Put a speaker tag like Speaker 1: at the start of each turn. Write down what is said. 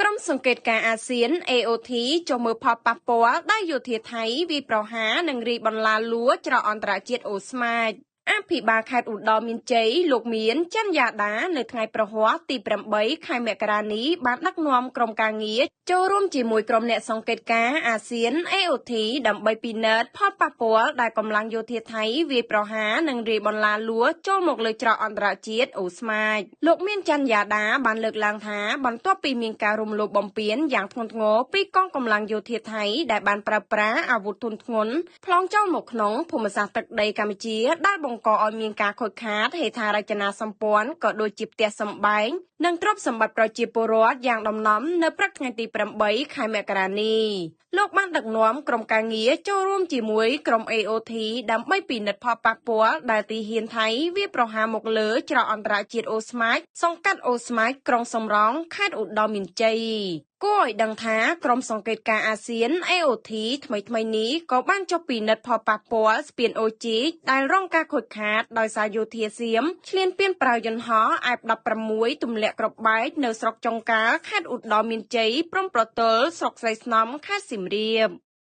Speaker 1: ក្រុមសង្កេតការណ៍អាស៊ាន AOT ចុះមើលផលប៉ះពាល់ដែលយោធាថៃវាយប្រហារនិងរាយបន្លាលួច្រកអន្តរជាតិអូស្មាច់។ អភិបាលខេត្តឧត្តរមានជ័យលោកមានច័ន្ទយ៉ាដានៅថ្ងៃប្រហ័សទី8ខែមករានេះបានដឹកនាំក្រុមការងារចូលរួមជាមួយក្រុមអ្នកសង្កេតការណ៍អាស៊ាន AOT ដើម្បីពិនិត្យផលប៉ះពាល់ដែលកម្លាំងយោធាថៃវាយប្រហារនិងរាយបន្លាលួចូលមកលើច្រកអន្តរជាតិអូស្មាច់។ លោកមានច័ន្ទយ៉ាដាបានលើកឡើងថាបន្ទាប់ពីមានការរំលោភបំពានយ៉ាងធ្ងន់ធ្ងរពីកងកម្លាំងយោធាថៃដែលបានប្រើប្រាស់អាវុធធុនធ្ងន់ប្លង់ចូលមកក្នុងភូមិសាស្ត្រទឹកដីកម្ពុជាដែលបង្កឲ្យមានការខូចខាតហេដ្ឋារចនាសម្ព័ន្ធក៏ដូចជាផ្ទះសម្បែងនិងទ្រព្យសម្បត្តិប្រជាពលរដ្ឋយ៉ាងដំណំនៅព្រឹកថ្ងៃទី8ខែមករានេះលោកបានដឹកនាំក្រុមការងារចូលរួមជាមួយក្រុម AOT ដើម្បីពិនិត្យផលប៉ះពាល់ដែលទីហ៊ានថៃវាប្រហារមកលើច្រកអន្តរជាតិអូស្មាច់សង្កាត់អូស្មាច់ក្រុងសំរោងខេត្តឧត្តរមានជ័យ។ គួរឲ្យដឹងថាក្រុមសង្កេតការណ៍អាស៊ាន AOT ថ្មីៗនេះក៏បានចុះពិនិត្យផលប៉ះពាល់ស្ពានអូជីកដែលរងការខូចខាតដោយសារយោធាសៀមឈ្លានពានប្រើយន្តហោះ F16 ទម្លាក់គ្រាប់បែកនៅស្រុកចុងកាល់ខេត្តឧត្តរមានជ័យព្រំប្រទល់ស្រុកស្រីស្នំខេត្តសៀមរាប។